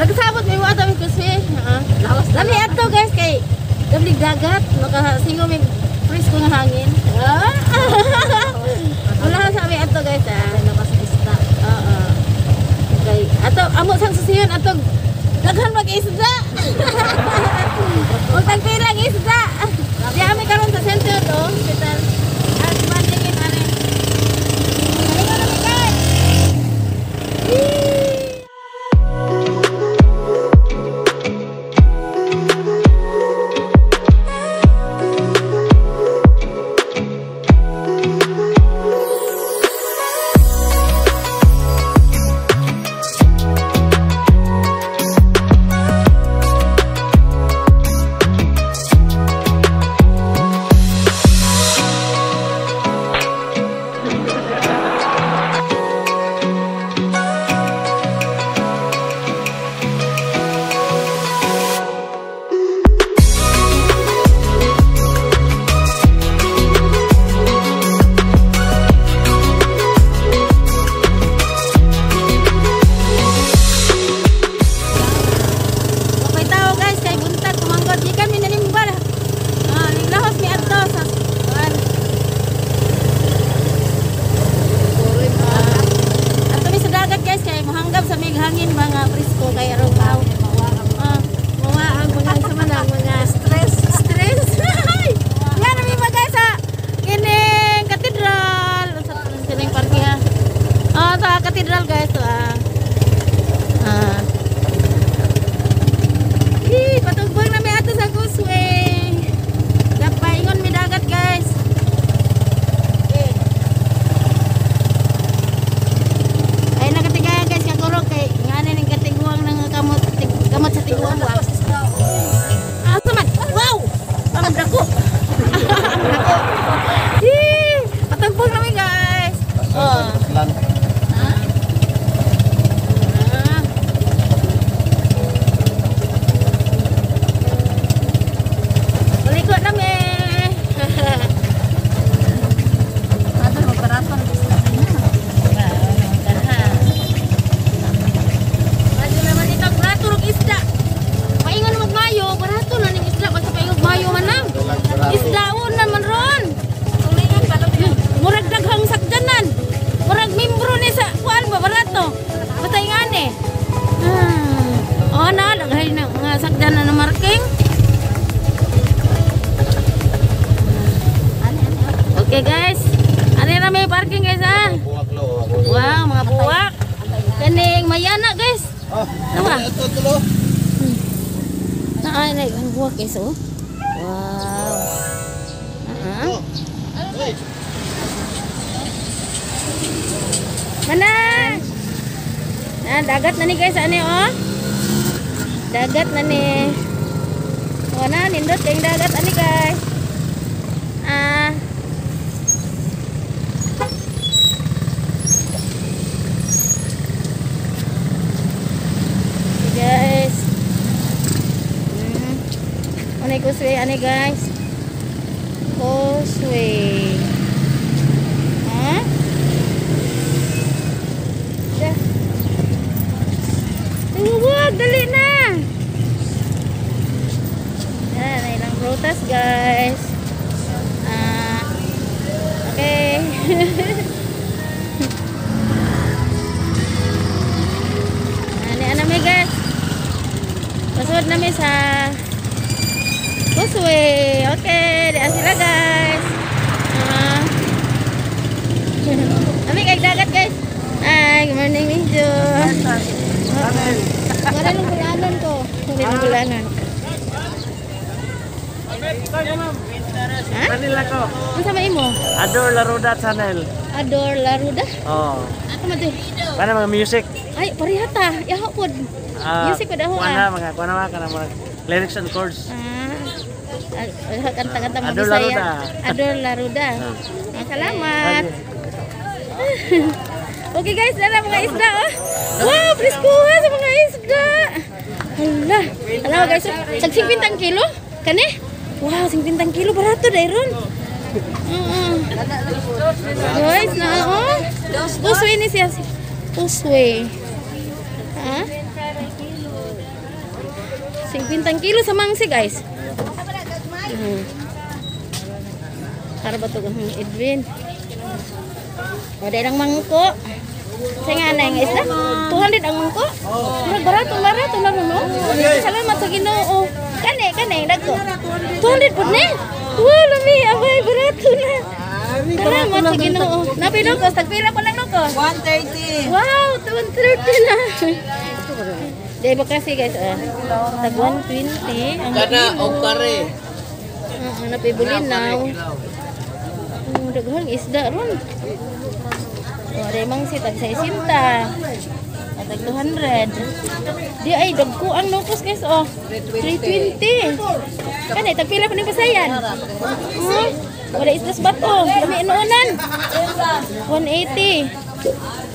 Nagsabot may mga kami kuswi. Lami ato guys kay gablig dagat, makasingo may presko nga hangin. Wala sa amin ato guys ah. Isda. Oo. Kay ato amo sang susiyon ato daghan mag isda. Ug tagpilang isda. Di ami karon sa center to, hospital. At bandingin ani. Kalingaw na mi guys. Cathedral guys to ah. Patugbang na mi ato sa Causeway. Napaingon mi dagat guys. Okay. Ay nakatingaya guys kakurog kay ngani ning katiguang nang kamot kamot sa tiguang ba. Ah, man. Wow! Ang dako. Ang dako. Patugbang na mi guys. Oh. Okay guys, ano na may parking guys ah. Wow, mga buwak. Kaning mayana guys. Tama. Naa na ang buwak guys oh. Wow. Mana? Na dagat na ni guys ani oh. Dagat na ni. Oh na nindot kayong dagat ani guys. Ah. Guys. Ano causeway ani guys? Causeway. Ha? Tumuwag, dali na. Yan, ilang prutas guys. Okay. Ani ana mi guys. Pasod nami sa Causeway. Okay, diyan sila guys. Ami kay dagat guys. Hi, good morning Minjo. Wala nung bulanan ko. Wala nung bulanan. Manila ko. Ano sa imo? Ador Laruda Channel. Ador Laruda? Oo. Ako man to. Kana mga music. Ay, parehata. Yaho pod. Music pod ako ah. Mga kuana mga kana mga lyrics and chords. Kanta-kanta mga Ador Bisaya. Laruda. Ador Laruda. Salamat. Okay guys, dala mga isda oh. Wow, preskuha sa mga isda. Hala. Hala guys, tag 50 kilo kani? Wow, 50 kilo barato dai ron. Guys, na oh. Causeway ni siya. Causeway. Ha? 50 kilo sa mangsi, guys. Para ba ito ang Edwin? O, dahil ang mangko. Sa nga na yung isda? 200 ang mangko? Murag barato, barato lang, no? Salamat sa Ginoo. Kani, kani, dagko. 200 po na? Wow, lami, abay, barato na. Salamat sa Ginoo. Napilokos, tagpila pa lang lokos. 130. Wow, 230 na. Di ba kasi guys, tag 120 ang Kana og kare. Napibulinaw. Ang daghang isda ron. O, remang si tag 60. At tag 200. Di ay dagko ang nukos guys oh. 320. Kani tag pila pa ning pasayan? Hmm? Wala isdas bato. Lami inuunan. 180.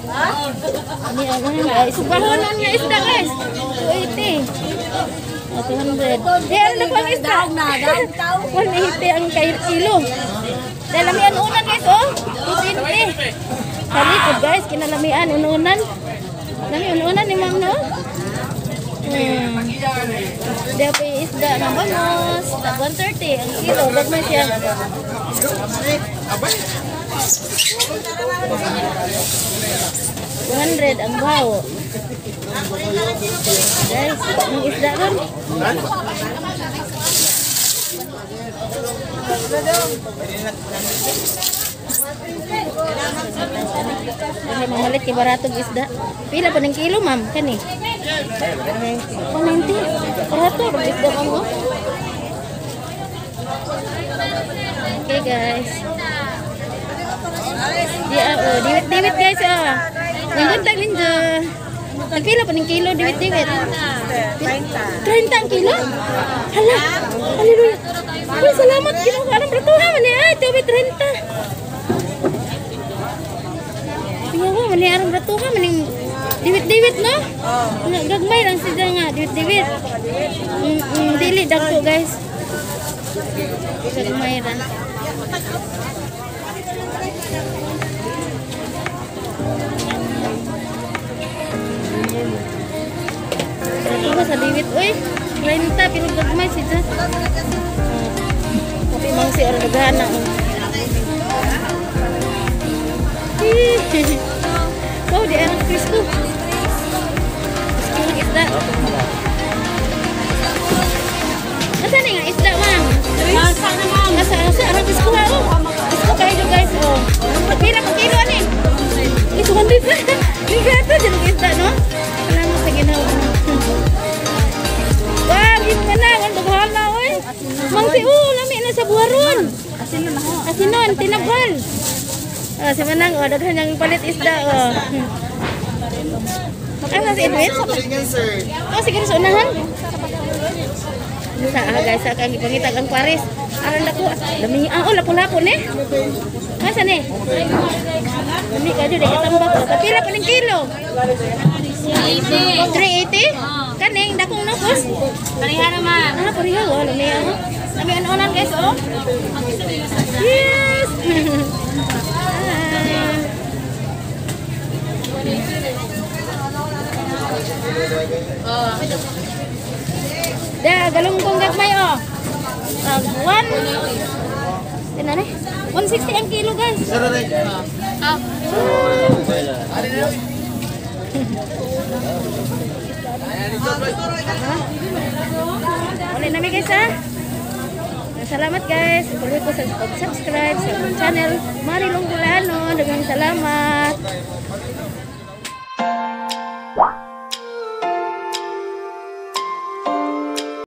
Ani ang ay sugahon nga isda guys. 280. O, 200. Di ano na po ang isda? 180 ang kilo. Dahil lamian unan guys oh. 220. Kalikod guys, kinalamian ununan. Lami ununan ni ma'am no. Di pa yung isda ng bangos. Tag 130 ang kilo. Gagmay siya. 200 ang bawo. Guys, ang isda ron. Kasi mamalit kay baratong isda. Pila pa ng kilo, ma'am? Kani? 190. Barato ang isda, ma'am. Oh. Okay, guys. Di, oh, diwit-diwit, guys. Oh. Lingkod linjo. Nagpila pa ng kilo, diwit-diwit. 30. 30 ang kilo? Hala! Hallelujah! Uy, salamat! Ginoo ka alam, bratuha man eh. Ay, tuwi 30. Tingnan mo, man eh, alam bratuha man yung diwit-diwit, no? Nga, gagmay lang siya nga, diwit-diwit. Dili, dagko, guys. Gagmay ra. Bratuha sa diwit, uy. 30, pero gagmay siya. Kapi mang si orang daghan na. Wow, di ang presko. Presko ng isda. Asa ni nga isda, ma'am? Asa na, ma'am? Asa, asa, arang presko ha, oh. Presko kayo, guys, oh. Pila pa kilo, ani? Eh, 200 na. Bigato, dyan ang isda, no? Salamat sa Ginoo. Wow, yun nga na. Ang daghan na, oy. Mang si, oh, lami na sa buharon. Asinon ako. Asinon, tinabal. Oh, si Manang, oh, daghan niyang palit isda, oh. Asa si Edwin? Oh, sige sa unahan. Sa guys, sa kang ipangitag ang pares. Aron dako. Lami ah, oh, lapu-lapu ni. Asa ni? Lami ka jud katambak. Pila pa ning kilo? 380. 380? Kaning dakong nukos? Pareha naman. Ah, pareha oh, lami ah. Lami anunan guys, oh. Yes. Da, galunggong gagmay oh. One, tingnan eh. 160 ang kilo guys. Uli nami guys ha. Salamat guys. Tuloy ko sa pag-subscribe sa akong channel Marilong Bulano. Daghang salamat.